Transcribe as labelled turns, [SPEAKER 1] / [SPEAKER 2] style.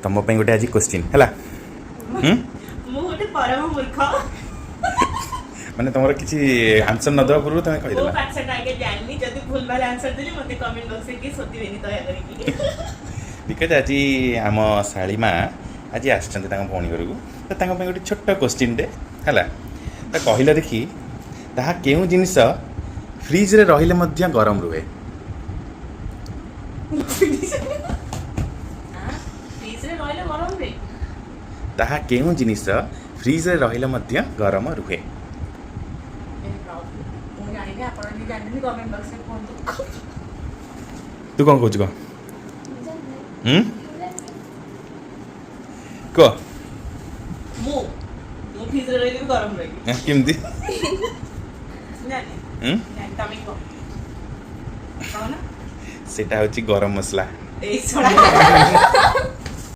[SPEAKER 1] ତମ ପାଇଁ ଗୋଟେ ଆଜି କୋଶ୍ଚିନ୍ ହେଲା। ହୁଁ।
[SPEAKER 2] ମୁଁ ଗୋଟେ ପରମ ମୂର୍ଖ।
[SPEAKER 1] ମାନେ ତମର କିଛି ଆନ୍ସର ନ ଦେବା ପୂର୍ବରୁ ତମେ
[SPEAKER 2] ମୁଁ
[SPEAKER 1] କହିଦେଲା।
[SPEAKER 2] ପାଠଟା ଆଗେ ଜାଣିନି। ଯଦି ଭୁଲ ଭାଲ ଆନ୍ସର ଦେଲି, ମତେ କମେଣ୍ଟ ବକ୍ସରେ କିଏ ଶୋଧିବେନି ଦୟା କରିକି।
[SPEAKER 1] Because ଆଜି ଆମ ଶାଳୀ ମା ଆଜି ଆସିଛନ୍ତି ତାଙ୍କ ଭଉଣୀ ଘରକୁ, ତ ତାଙ୍କ ପାଇଁ ଗୋଟେ ଛୋଟ କୋଶ୍ଚିନ୍ଟେ ହେଲା। ତ କହିଲ ଦେଖି, ତାହା କେଉଁ ଜିନିଷ ଫ୍ରିଜରେ ରହିଲେ ମଧ୍ୟ ଗରମ ରୁହେ?
[SPEAKER 2] ଫ୍ରିଜରେ ରହିଲେ ଗରମ ରୁହେ?
[SPEAKER 1] ତାହା କେଉଁ ଜିନିଷ ଫ୍ରିଜରେ ରହିଲେ ମଧ୍ୟ ଗରମ ରୁହେ?
[SPEAKER 2] ମୁଁ ଜାଣିନି। ଆପଣ ଯଦି ଜାଣିଛନ୍ତି, କମେଣ୍ଟ ବକ୍ସରେ କୁହନ୍ତୁ।
[SPEAKER 1] ତୁ କ'ଣ କହୁଛୁ, କହ। ହୁଁ, କୁହ।
[SPEAKER 2] ମୁଁ ମୁଁ ଫ୍ରିଜରେ ରହିଲେ ବି ଗରମ ରହିବି।
[SPEAKER 1] କେମିତି?
[SPEAKER 2] ଜାଣିନି।
[SPEAKER 1] ହୁଁ?
[SPEAKER 2] ଜାଣିନି, ତମେ କୁହ, କହୁନ।
[SPEAKER 1] ସେଇଟା ହେଉଛି ଗରମ ମସଲା।
[SPEAKER 2] ଏଇ ଶଳା।